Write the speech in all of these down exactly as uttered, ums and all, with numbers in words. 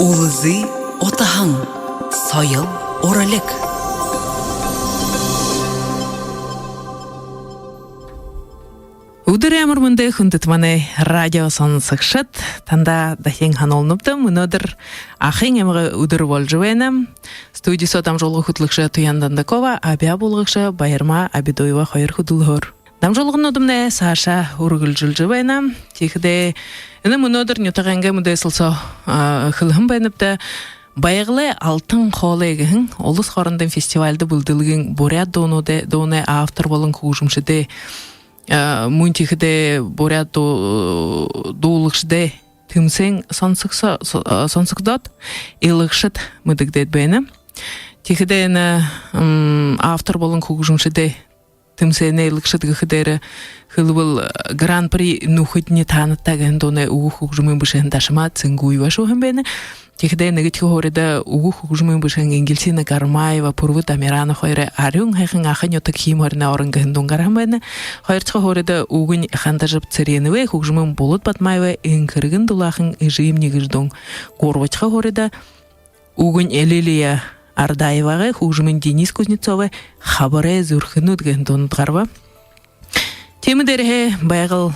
Үлзы утаһан. Соёл, уралиг. Үдэрэй амар мэндэ, хүндэтэ манай радио соносогшод! Танда дахин һануулнабди, мүнөөдэр Ахын аймагай үдэр болжо байна. Студи соо дамжуулга хүтэлэгшэ Туян Дандакова, абяа буулгагша Баярма Абидуева хоёр хүдэлһөөр. Дамжуулганууднай саашаа үргэлжэлжэ байна. Тиихэдээ энэ мүнөөдэр нютагайнгаа мэдээсэл соо, а, хэлэһэн байнабди, «Байгалай алтан хоолой» гэһэн улас хоорондын фестивальда бэлдэлгын буряад дуунуудай, дуунай автор болон хүгжэмшэдэй, а, мүн тиихэдээ буряад ду-, дуулагшадай тэмсээн соносогсо-, со-, а, соносогдоод, илагшад мэдэгдээд байна. Тиихэдээ энэ, м, автор болон хүгжэмшэдэй тэмсээнэй илагшад гэхэдээ, хэлэбэл, «Гран-при «Нүхэдни таанадта» гэһэн дуунай үгэ хүгжэмэй бэшэһэн Дашима Цынгуева шүүһэн байна. Тиихэдээ нэгэдэхи һуурида үгэ хүгжэмэй бэшэһэн Энгельсина Гармаева, Пурвы Дамиранов хоёрой «Арюун һайхан Аха нютаг, Хим һоринай орон» гэһэн дуун гараһан байна. Хоёрдохи һуурида үгэнь Хандажаб Цыреновэй, хүгжэмынь Булад Бадмаевай «Энхэргэн дулаахан эжымни» гэжэ дуун. Гурбадахи һуурида үгэнь Лилия Ардаевагай, хүгжэмынь Денис Кузнецовай «Хабарай зүрхэнүүд» гэһэн дуунууд гараба. Тиимэ дээрэһээ «Байгал»,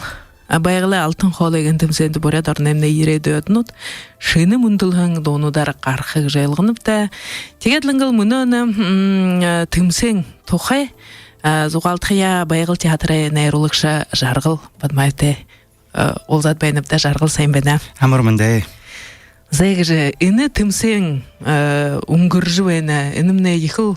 а, «Байгалай алтан хоолой» гэһэн тэмсээндэ Буряад ороноймнай ерээдүйн одонууд шэнэ мүндэлһэн дуунуудаар гараха гэжэ ойлгонобди. Тиигээд лэ иигээд лэ мүнөөнэй, м, а, тэмсээн тухай, а, зугаалдахаяа «Байгал» театрай найруулагша Жаргал Бадмаевтай, а, уулзаад байнабди. Жаргал, сайн байна! Амар мэндэ! Зай, гэжэ энэ тэмсээн, а, үнгэржэ байна. Энэмнай ехэл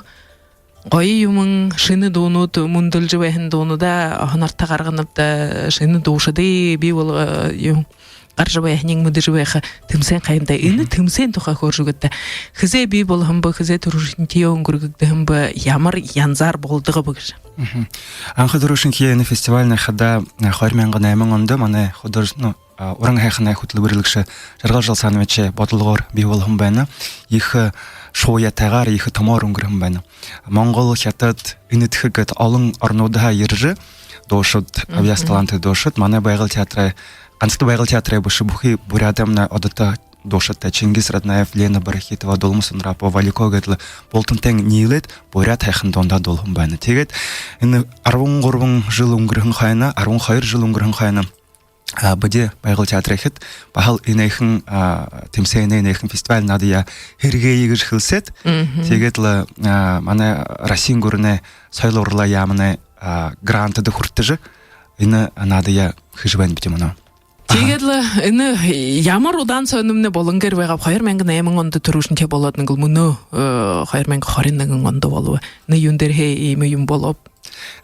гоё юумэн, шэнэ дуунууд, мүндэлжэ байһан дуунуудаа һонорто гарганабди, шэнэ дуушадые бии бол-, а, юм, гаража байһаниинь мэдэжэ байха тэмсээн ха юм даа. Энэ тэмсээн тухай хөөрэжэ үгыт даа. Хэзээ бии болоһон бэ, хэзээ түрүүшынхиеэ үнгэргэгдэһэн бэ, ямар янзаар болодог бэ гэжэ? Мгм. Анха түрүүшынхиеэ энэ фестивальнай хадаа, а, хоёр мянга найман ондо манай худож-, ну, а, уран һайханай хүтэлбэрилэгшэ Жаргал Жалсановичай бодолгоор бии болоһон байна. Ехэ, э, шууятайгаар, ехэ томоор үнгэрһэн байна. Монгол, Хитад, Энэдхэг гээд олон оронуудһаа ерэжэ, дуушад, абьяас талантатай дуушад манай «Байгал» театрай, гансата «Байгал» театрай бэшэ, бүхы Буряадаймнай одото дуушадтай Чингис Раднаев, Лена Барахитова, Дулма Сундрапова, Валико гээд лэ бултантайнь ниилээд, буряад һайхан дуундаа дуулаһан байна. Тиигээд энэ арбан гурбан жэл үнгэрһэн хойно, арбан хоёр жэл үнгэрһэн хойно, а, бидэ «Байгал» театрайхид баһал энэхэн, а, тэмсээнэй, энэхэн фестиваль наадая һэргээе гэжэ хэлсээд, тиигээд лэ, а, манай Россиин гүрэнэй Соёл, уралай яаманай, а, грантда хүртэжэ, энэ наадая хэжэ байнабди мүнөө. Тиигээд лэ энэ ямар удаан соо энэмнай болонгүйгөөр байгааб? Хоёр мянга найман ондо түрүүшынхиеэ болоод, иигээд лэ мүнөө, э, хоёр мянга хорин нэгэн ондо болобо. Энэ юун дээрэһээ иимэ юм болооб?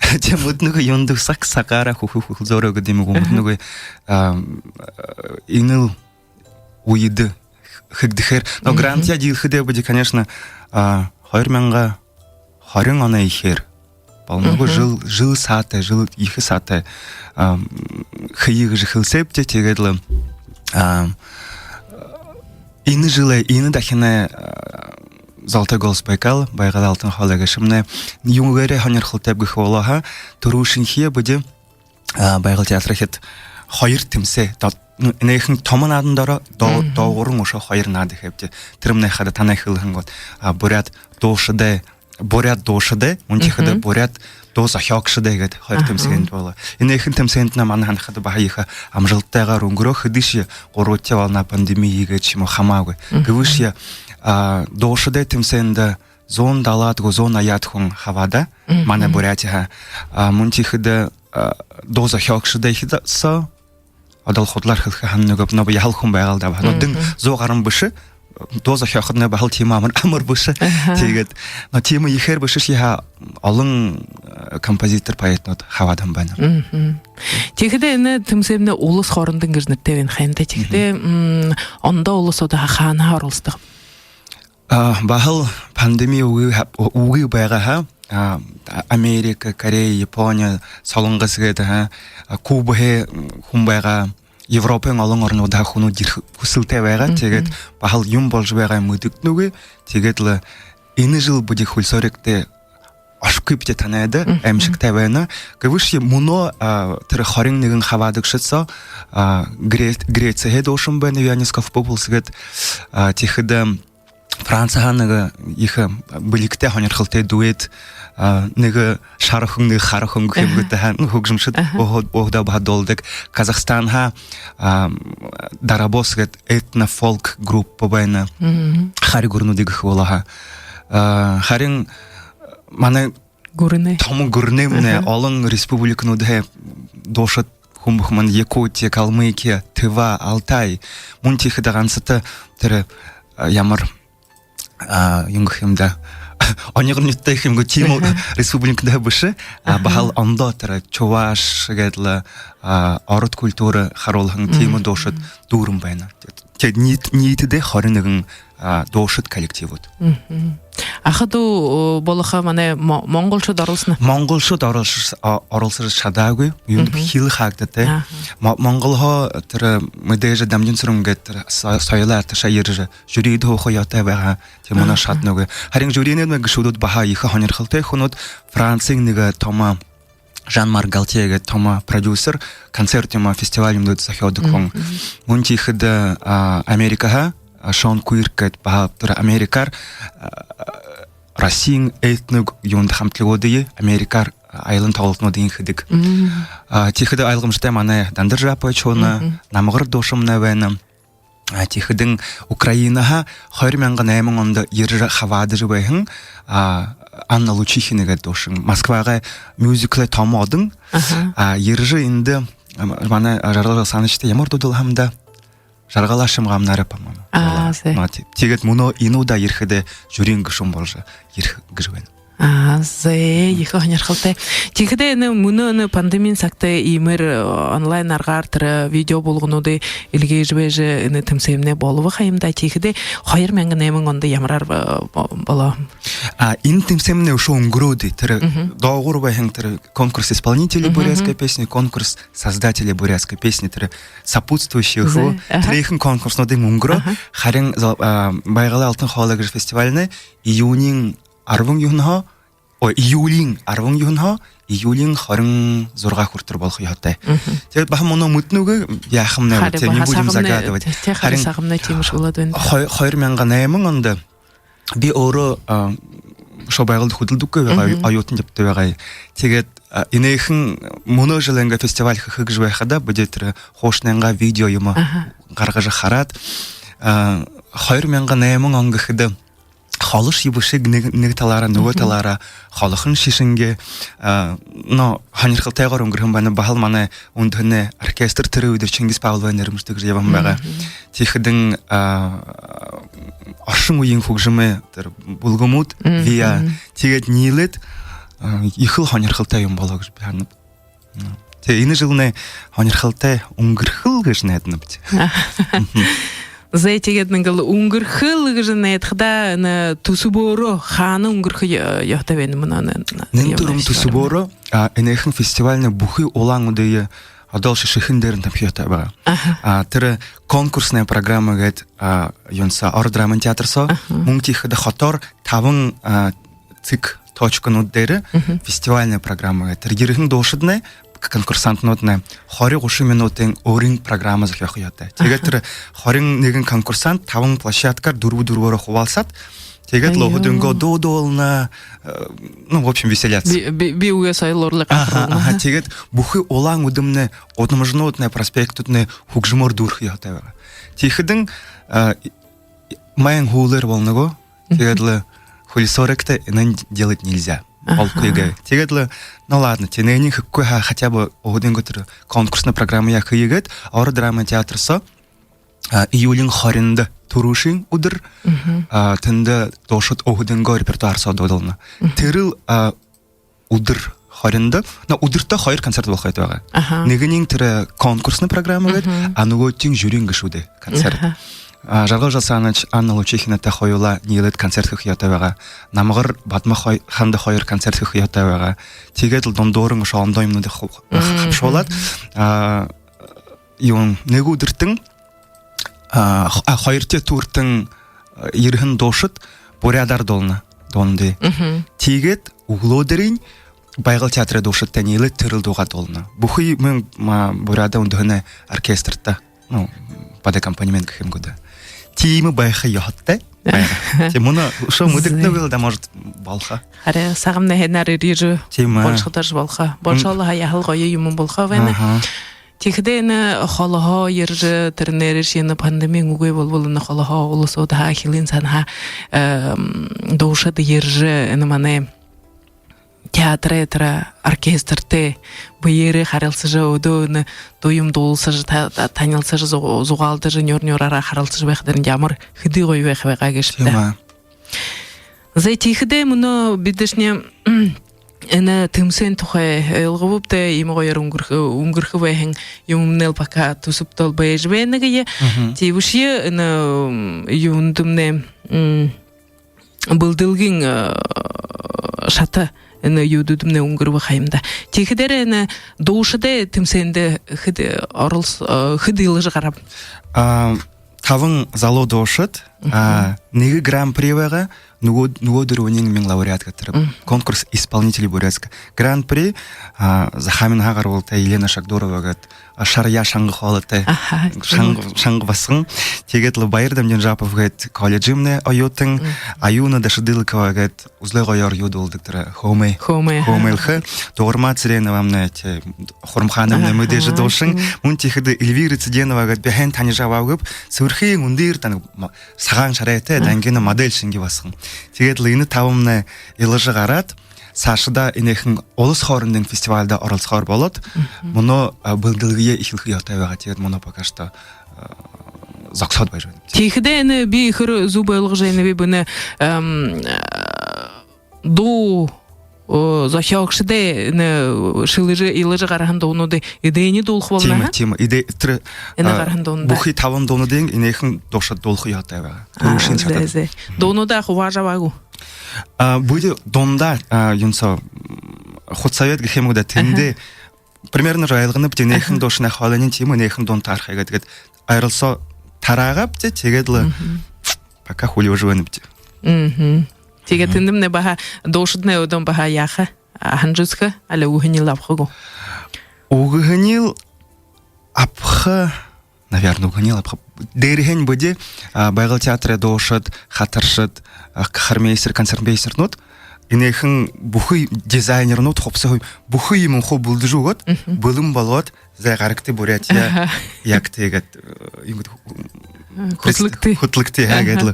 Тиимэ, мэдэнэгүй, юундэ саг сагаараа, хүхэ хүхэлзөөрөө гэдэг юм гү, мэдэнэгүй, а, энэл үедэ хэгдэхээр. Но грантаяа диилхэдээ бидэ, конечно, а, хоёр мянга хорин оной ехээр болоно гү, жэл, жэл саатай, жэл ехэ саатай, а, хэе гэжэ хэлсээбди. Тиигээд лэ, а, энэ жэлэй, энэ дахинай, а, «Золотой голос Байкала», «Байгал» алтан хоолой гээшэмнай юугээрээ һонирхолтойб гэхэ болоо һаа, түрүүшынхиеэ бидэ, а, «Байгал» театрайхид хоёр тэмсээ, до-, ну, энэхэн томо наадан доро, до-, доогуурынь үшөө хоёр наада хэбди. Тэрэмнай хадаа танай хэлэһэн гээд, а, буряад дуушадай, буряад дуушадай, мүн тиихэдэ буряад дуу зохёогшодай гээд хоёр тэмсээн болоо. Энэхэн тэмсээндэтнай манай һанахада баһа ехэ амжалтатайгаар үнгэрөө, хэдышье гурбадахи волна, пандеми гээд шэмэ хамаагүй. Гэбэшье, а, дуушадай тэмсээндэ зуун далаад гү, зуун наяад хүн хабаадаа манай Буряадһаа. А, мүн тиихэдэ, а, дуу зохёогшодай хадаа соо, одоол худалаар хэлэхэ һананагүйб, но яһала хүн байгаал даа баһа. Но дэн зуу гаран бэшэ, дуу зохёоходнай баһал тиимэ амар, амар бэшэ. Тиигээд, но тиимэ ехээр бэшэшье һаа, олон, э, композитор, поэтнууд хабаадаһан байна. Тиихэдэ энэ тэмсээмнай улас хоорондын гэжэ нэрэтэй байна ха юм даа. Тиихэдэ, м, ондоо уласуудһаа хаанаһаа оролсодогб? А, баһал пандеми үгы ха-, үгы байгаа һаа, а, Америка, Корея, Япония, Солонгос гээд, а, Кубаһаа хүн байгаа, Европын олон оронуудһаа хүнүүд ерэхэ хүсэлтэй байгаа. Тиигээд баһал юун болжо байгаан мэдэгдэнэгүй. Тиигээд лэ энэ жэл бидэ Хүл Сойрогтой ошохогүйбди танайда, аймшагтай байна. Гэбэшье мүнөө, а, тэрэ хорин нэгэн хабаадагша соо, а, Гре-, Грециһээ дуушан байна, Яннис Кафпопулос гээд, а, тиихэдэ Франциһаа нэгэ ехэ бэлигтэй, һонирхолтой дуэт, а, нэгэ шара хүн, нэгэ хара хүн гэхэ юм гү, тиимэ, ну, хүгжэмшэд өөһэд-, өөһэдөө баһа дуулдаг. Казахстанһаа, а, Дарабос гээд этно-фолк группа байна. Хари гүрэнүүдые гэхэ болоо һаа. А, харин манай гүрэнэй, томо гүрэнэймнай олон республикануудһаа дуушад хүн бүхэ, манай Якутия, Калмыкия, Тыва, Алтай. Мүн тиихэдэ гансата тэрэ, а, ямар, а, юун гэхэ юм даа, онигор нютагтай гэхэ юм гү, тиимэ республиканууд бэшэ. А, баһал ондоо тэрэ чуваш гээд лэ, а, ород культура харуулһан тиимэ дуушад дүүрэн байна. Тиигээд ниит-, ниитэдээ хорин нэгэн, а, дуушад коллективүүд. Аха дүү, о, болохо манай мо-, монголшууд оролсоно? Монголшууд оролсож, а, оролсожо шадаагүй. Юундэб, хилэ хаагдаатай. Мо-, Монголһоо тэрэ мэдээжэ Дамжин Сүрэн гээд тэрэ со-, соёлой артист ерэжэ жюридэ һууха ёһотой байгаа. Тиимэ, мүнөө шаданагүй. Харин жюринэймнай гэшүүдүүд баһа ехэ һонирхолтой хүнүүд. Франциин нэгэ томо Жан-Марк Галтье гээд томо продюсер, концерт юумэ, фестиваль юумэнүүд зохёодог хүн. Мүн тиихэдэ, а, Америкаһаа, а, Шон Куирк гээд баһа тэрэ Америкаар, а, Россиин этно юундэ хамтлагуудые Америкаар, а, аялын тоглолтонуудые хэдэг. А, тиихэдэ ойлгомжотой манай Дандар Жапович Шуна, Намгар дуушамнай байна. А, тиихэдэнь Украинаһаа хоёр мянга найман ондо ерэжэ хабаадажа байһан, а, Анна Лучихина гээд дуушан. Москвагай мюзиклэй томо одон. А, ерэжэ эндэ, а, манай Жаргал Жалсановичтай ямар дуу дуулааб даа? «Жаргалаа ши, гамнаарай», по-моему. А, зэ. Ма, ти-, тиигээд мүнөө энэ удаа ерэхэдээ жюриин гэшүүн боложо ерэхэ гэжэ байна. А, зэ, ехэ һонирхолтой. Тиихэдээ энэ мүнөө энэ пандемиин сагта иимээр, э, онлайн аргаар тэрэ видео буулгануудые эльгээжэ байжа, энэ тэмсээмнай болобо ха юм даа. Тиихэдээ хоёр мянга найман ондо ямараар, э, бо-, болоо? А, энэ тэмсээмнай үшөө үнгэрөөд, тэрэ доогуур байһан тэрэ конкурс исполнителей бурятской песни, конкурс создателей бурятской песни, тэрэ сопутствующие хуу. Зэ, аха. Тэрэхэн конкурснуудынь үнгэрөө. Аха. Харин за-, а, «Байгалай алтан хоолой» гэжэ фестивальнай июниин арбан юһэнһөө, ой, июлиин арбан юһэнһөө июлиин хорин зургаа хүрэтэр болохо ёһотой. Тиигээд баһа мүнөө мэдэнэгүй, яахамнай, харин тиимэ, не будем загадывать. Харин сагамнай тиимэшүүлээд байна. Хо-, хоёр мянга найман ондо би өөрөө, а, шоу байгуулда хүдэлдэггүй байгаа, оюутан ябадаг байгаа. Тиигээд, а, энээхэн мүнөө жэлэйнгээ фестиваль хэхэ гэжэ байхада, бидэ тэрэ хуушанайнгаа видео юумэ гаргажа хараад, а, хоёр мянга найман он гэхэдэ холошье бэшэг, нэгэ, нэгэ талаараа, нүгөө талаараа холохон шэнги, а, но һонирхолтойгоор үнгэрһэн байна. Баһал манай үндэһэнэй оркестр тэрэ үдэр Чингис Павловай нэрэмжэтэ гэжэ ябаһан байгаа. Тиихэдэнь, а, оршон үеын хүгжэмэй тэрэ бүлгэмүүд, ВИА, тиигээд ниилээд, а, ехэл һонирхолтой юумэ болоо гэжэ би һананаб. Тээ, энэ жэлнай һонирхолтой үнгэрхэл гэжэ найданабди. Зэ, тиигээд нэгэл үнгэрхэл гэжэ найдахада, энэ түсэбөөрөө хаана үнгэрхэ ё-, ёһотой байнаб мүнөө? Нэн түрүүн түсэбөөрөө, а, энээхэн фестивальнай бүхы Улаан-Үдые одоол шэшэхэн дээрэнь табиха ёһотой байгаа. Аха. А, тэрэ конкурсная программа гээд, а, юун соо, Ород драмын театр соо. Аха. Мүн тиихэдэ хотоор табан, а, цэг точканууд дээрэ фестивальная программа гээд. Тэрэ ерэһэн дуушаднай, конкурсантнууднай хорин-гушан минутын өөрын программа зохёохо ёһотой. Тиигээд тэрэ хорин нэгэн конкурсант табан площадкаар дүрбэ дүрбөөрөө хубаалсаад, тиигээд лэ өөһэдынгөө дуу дуулана, э, ну, в общем, веселятся. Би, би, бии үгы соёл урлаг. Аха, аха. Тиигээд бүхы Улаан-Үдэмнай гудамжанууднай, проспектүүднай хүгжэмөөр дүүрэхэ ёһотой байгаа. Тиихэдэнь, э, майн һүүлээр болоно гү? Тиигээд лэ хулисоректа, энэнь делать нельзя. Аха. Болохогүй гээ. Тиигээд лэ, ну ладно, тиинэниинь хэхэгүй һаа, хотя бы өөһэдынгөө тэрэ конкурсная программаяа хэе гээд, Ород драмын театр соо, а, июлиин хориндо, түрүүшын үдэр, а, тэндэ дуушад өөһэдынгөө репертуар соо дуудална. Тэрэл, а, үдэр хориндо, но үдэртөө хоёр концерт болохо ёһотой байгаа. Аха. Нэгэниинь тэрэ конкурсная программа гээд, а, нүгөөдэнь жюриин гэшүүдэй концерт. Аха. А, Жаргал Жалсанович, Анна Лучихинатай хоюулаа ниилээд концерт хэхэ ёһотой байгаа. Намгар Бадма хой-, Ханда хоёр концерт хэхэ ёһотой байгаа. Тиигээд лэ дундуурынь үшөө ондоо юумэнүүдые ху-, хабшуулаад, а, юун, нэгэ үдэртэнь, а, х-, а, хоёрдохи туртань, а, ерэһэн дуушад буряадаар дуулана дуунуудые. Тиигээд үглөөдэрынь Байгал театрай дуушадтай ниилээд тэрэл дуугаа дуулана. Бүхы юумэн, ма, Буряадай үндэһэнэй оркестрта, ну, под аккомпанемент гэхэ юм гү даа. Тиимэ байха ёһотой байгаа. Тиимэ, мүнөө үшөө мэдэгдэнэгүйл даа, может, болохо. Харин сагамнай һайнаар эрьежэ, тиимэ, болошоходоошье болохо. Болошоо лэ һаа, яһала гоё юумэн болохо байна. Аха. Тиихэдээ энэ холоһоо ерэжэ, тэрэнээрэшье энэ пандемиин үгы болбол, энэ холоһоо, уласуудһаа, хилын саанаһаа, эм, дуушад ерэжэ, энэ манай театрай, тэрэ оркестртэй бэеэрээ харилсажа, одоо энэ дуу юумэ дуулсажа, та-, та-, танилсажа, зу-, зугаалдажа, нюур нюураараа харилсажа байхадань ямар хэды гоё байха байгаа гээшэб даа. Тиимэ. Зай, тиихэдээ мүнөө бидэшни энэ тэмсээн тухай ойлгообди, иимэ гоёор үнгэрхэ, үнгэрхэ байһан юумэмнай лэ пока түсэбтэл байжа байна гэе. Мгм. Тиибэшье энэ, м, юундэмнай, м, бэлдэлгын, э, шата энэ юудуудмнай үнгэрбэ ха юм даа. Тиихэдээрээ энэ дуушадай тэмсээндэ хэд, э, оролс-, э, хэд илажа гарааб? А, табан залуу дуушад, а, нэгэ гран-при байгаа, нүгөө-, нүгөө дүрбэниинь мин лауреат гээд тэрэ. Мгм. Конкурс исполнителей бурятского. Гран-при, а, Захааминһаа гарбалтай Елена Шагдурова гээд, а, шараяа шанга хоолойтой. Аха, шанга, шанга басаган. Тиигээд лэ Баяр Дамдинжапов гээд колледжымнай оюутан, мгм, Аюна Дашидылыкова гээд үзэлэй гоёор юу дуулдаг тэрэ, хөөмэй. Хөөмэй, аха. Хөөмэйлхэ. Дугарма Цыреновамнай, тэ, Хурамхаанамнай, аха, мэдээжэ дуушан. Мгм. Мүн тиихэдэ Эльвира Цыденова гээд би һайн танижа абаагүйб, Сэбэрхэйн үндэр тана ма-, сагаан шарайтай, мгм, дангина модель шэнги басаган. Тиигээд лэ энэ табамнай илажа гараад, саашадаа энэхэн улас хоорондын фестивальда оролсохоор болоод, мгм, мүнөө, а, бэлдэлгые эхилхэ ёһотой байгаа. Тиигээд мүнөө пока что, а, зогсоод байжа байнабди. Тиихэдээ энэ би хэр зүб ойлгожо байнаб, би энэ, эм, а, дуу, о, зохёогшодой энэ шэлэжэ, илажа гараһан дуунуудые эдээниие дуулха болоно, тиимэ, аха? Тиимэ. Эдэ-, тэрэ, энэ, а, гараһан дуунуудые. Бүхы табан дуунуудыень энэхэн дуушад дуулха ёһотой байгаа. А, түрүүшын шатада. Зай, зай. Дуунуудаа хубаажа абаа гү? А, бидэ дундаа, а, юун соо, м, худсовет гэхэ юм гү даа, тэндээ, аха, примерно же ойлгонобди, энэхэн, аха, дуушанай хоолойнь тиимэ, энэхэн дуун таархай гээд, гээд ойролсоо тараагаабди, тиигээд лэ, мгм, пока хүлеэжэ байнабди. Мгм. Тиигээд, мгм, тэндэмнай баһа дуушаднай одоо баһа яаха, а, һанажа үзэхэ, али үгэһэниил абаха гү? Үгэһэниил абаха, наверно, үгэһэниил абаха. Дээрэһээнь бидэ, а, Байгал театрай дуушад, хатаршад, а, хормейстер, концертмейстернүүд, энэхэн бүхы дизайнернүүд, хубсаһа, бүхы юумэн хуу бэлдэжэ үгөөд, мгм, бэлэн болгоод, зай, гарагты, Бурятия, аха, яг тиигээд, э, юм гээд, э, хүтэлэгты. Хүтэлэгты, аха, аха, гээд лэ.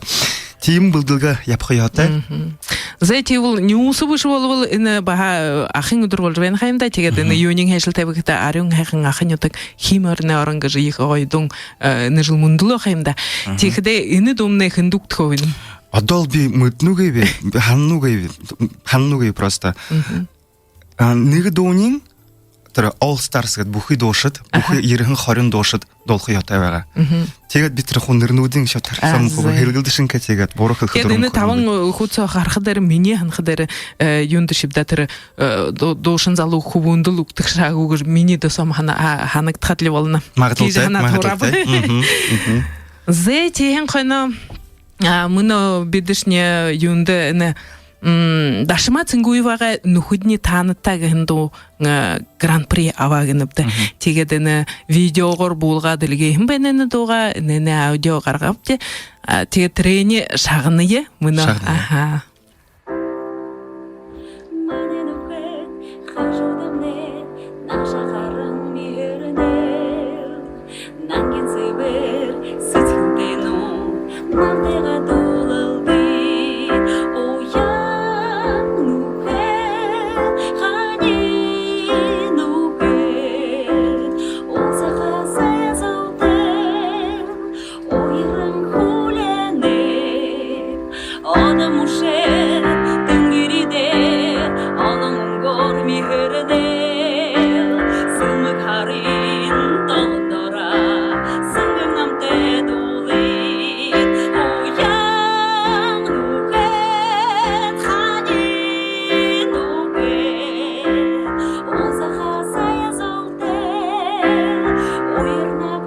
Тиимэ бэлдэлгэ ябаха ёһотой. Мгм. Зай, тиибэл нюуса бэшэ болбол, энэ баһа, э, ахын үдэр болжо байна ха юм даа. Тиигээд, мгм, энэ юуниинь һайшаал табигты, арюун һайхан Ахын нютаг, Хим орной орон гэжэ ехэ гоё дуун, э, энэ жэл мүндэлөө ха юм даа. Мгм. Тиихэдээ энэ дуумнай хэндэ үгтэхэ байнаб? Одоол би мэдэнэгүйб, һананагүйб, һананагүйб просто. Мгм. А, нэгэ дууниинь тэрэ All Stars гээд бүхы дуушад, аха, бүхы ерэһэн хорин дуушад дуулха ёһотой байгаа. Мгм. Тиигээд би тэрэ хуу нэрэнүүдынь шууд тархи соо, а, хуу, зай, һэлгэлдэшэнхэй, тиигээд буруу хэлэхэ дуран. Тиигээд энэ табан, э, хуу соо харахадаа, минии һанахадаа, э, юундэ шибдэ тэрэ, э, ду-, дуушан залуу хүбүүндэл үгтэгшэ гү гэжэ минии досоом һана-, а, һанагдахадли болоно. Магадгүй, тиижэ һанаад, магадгүй, һурааб. Мгм, мгм. Зай, тииһэн хойно, а, мүнөө бидэшни юундэ энэ, м, Дашима Цынгуевагай «Нүхэдни таанадта» гэһэн дуу, э, гран-при абаа гэнэбди. Мгм. Тиигээд энэ видеогоор буулгаад эльгээһэн байна энэ дуугаа, энээнэй аудио гаргаабди. А, тиигээд тэрээниие шагная мүнөө. Шагная. Аха. Манай нүхэд хажуудамнай нааша гаран миһэрнэл. Нангин сэбэр сэдьхэлтэйнүүд намтайгаа дуулалдаа. Уян нүхэд, хани нүхэд, уусаха сая золтой. Уяран хүлеэнэб одо мүшэр тэнгэри дээрэ, олон үнгөөр миһэрнэл. Сэлмэг һарын толгой доро сэнгэг намтай дуулая. Уян нүхэд, хани нүхэд, уусаха сая золтой. Уярнаб,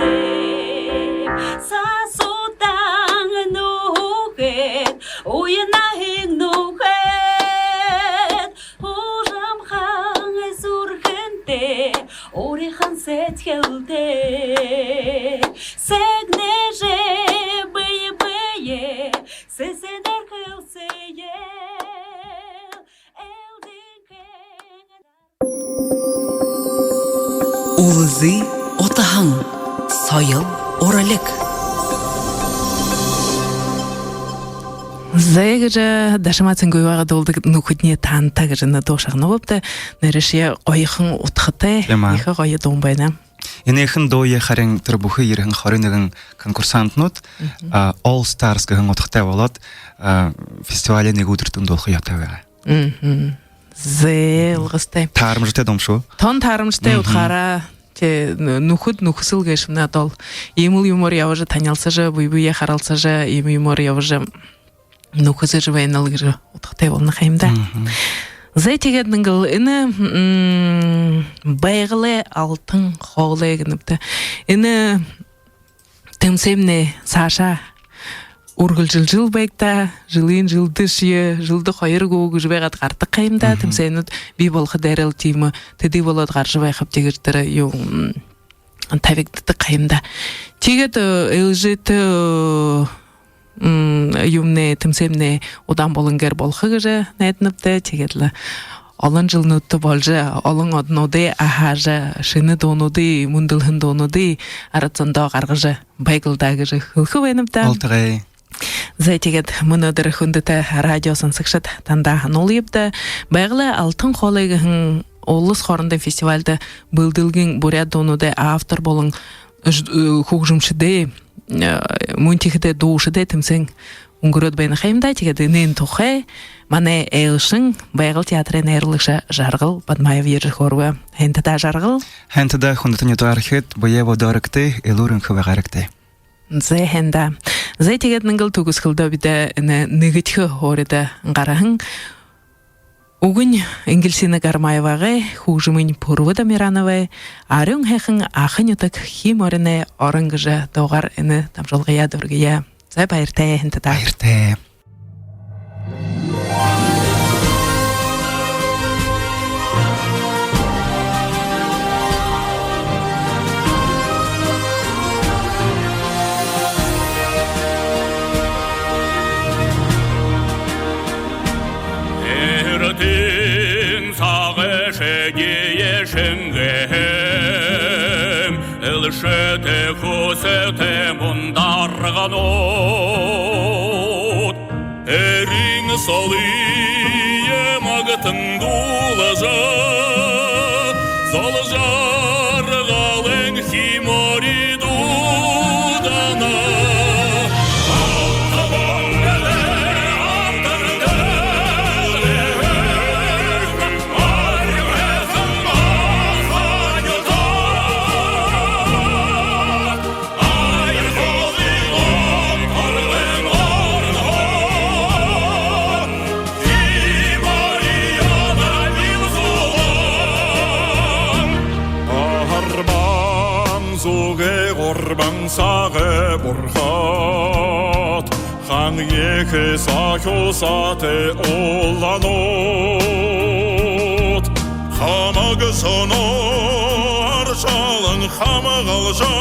хүлеэнэб сасуудан нүхэд, уянахын нүхэд. Уралиг. Зай, гэжэ Дашима Цынгуевагай дуулдаг «Нүхэдни танта» гэжэ энэ дуу шагнабабди. Нэрыень гоёхон удхатай. Тиимэ. Ехэ гоё дуун байна. Энэхэн дууе харин тэрэ бүхы ерэһэн хорин нэгэн конкурсантнууд, мгм, а, All Stars гэһэн удхатай болоод, а, фестивалиин нэгэ үдэртэ дуулаха ёһотой байгаа. Мгм. Зай, ойлгостой. Таарамжатай дуун шүү. Тон таарамжатай, мгм, удхаараа. Тэ, нү-, нүхэд, нүхэсэл гээшэмнай дол. Иимэл юумээр ябажа, танилсажа, бэе бэеэ харалсажа, иимэ юумээр ябажа, нүхэсэжэ байнал гэжэ удхатай болоно ха юм даа. Мгм. Зай, тиигээд нэгэл энэ, м, «Байгалай алтан хоолой» гэнэбди. Энэ тэмсээмнай саашаа үргэлжэлжэл байгтаа, жэлэй жэлдэшье, жэлдэ хоёр гү гэжэ байгаад гарадаг ха юм даа. Мгм. Тэмсээнүүд бии болохо дээрэл тиимэ, тэды болоод гаража байхабди гэжэ тэрэ юу, м, табигдадаг ха юм даа. Тиигээд, э, ээлжээтэ, э, м, юумнай, тэмсээмнай удаан болон гэр болохо гэжэ найданабди. Тиигээд лэ олон жэлнүүдтэ болжо, олон одонуудые аһаажа, шэнэ дуунуудые, мүндэлһэн дуунуудые арад зондоо гаргажа байг лэ даа гэжэ хэлэхэ байнабди. Болтогой. Зай, тиигээд мүнөөдэр хүндэтэ радио шагнагшад, тандаа һануулъябди. «Байгалай алтан хоолой» гэһэн улас хоорондын фестивальда бэлдэлгын буряад дуунуудай автор болон ж-, э, хүгжэмшэдэй, э, мүн тиихэдэ дуушадай тэмсээн үнгэрөөд байна ха юм даа. Тиигээд энээн тухай манай айлшан, «Байгал» театрай найруулагша Жаргал Бадмаев ерэжэ хөөрөө. Һайн та даа, Жаргал. Һайн та даа, хүндэтэ нютагаархид, бэеэ бодоорогты, элүүр энхэ байгаарагты. Зай, һайн даа. Зай, тиигээд нэгэл түгэсхэлдөө бидэ энэ нэгэдэхи һуурида гараһан, үгэнь Энгельсина Гармаевагай, хүгжэмынь Пурва Дамирановай, «Арюун һайхан Аха нютаг, Хии мориной орон» гэжэ дуугаар энэ дамжуулгаяа дүүргэе. Зай, баяртай, һайн та даа. Баяртай. Эртын сагай шэдиэ шэнгэһэн, элшэтэй хүсэтэй мундарганууд, эрын солые магтан дуулажа, зол жаргалай хии мори дуудана. Арбан зүгэй гурбан сагай бурхад, хаан ехэ сахюусатай улаанууд, хамаг зоноо аршалан хамгаалжа,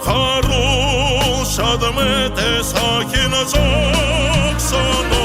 харуул шадамайтай сахин зогсоно.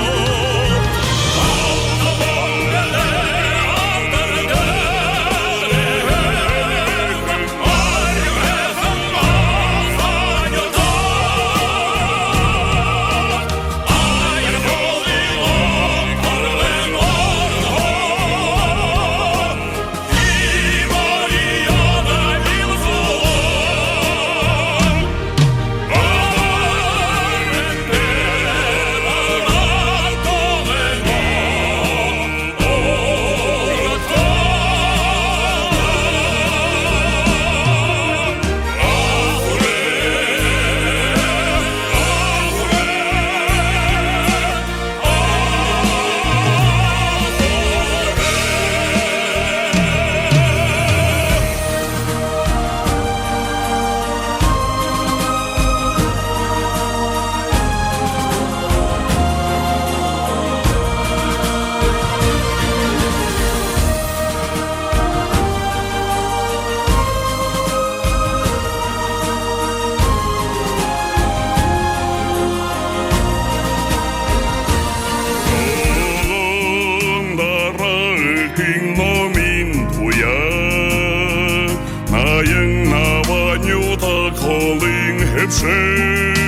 холын хэбшээ.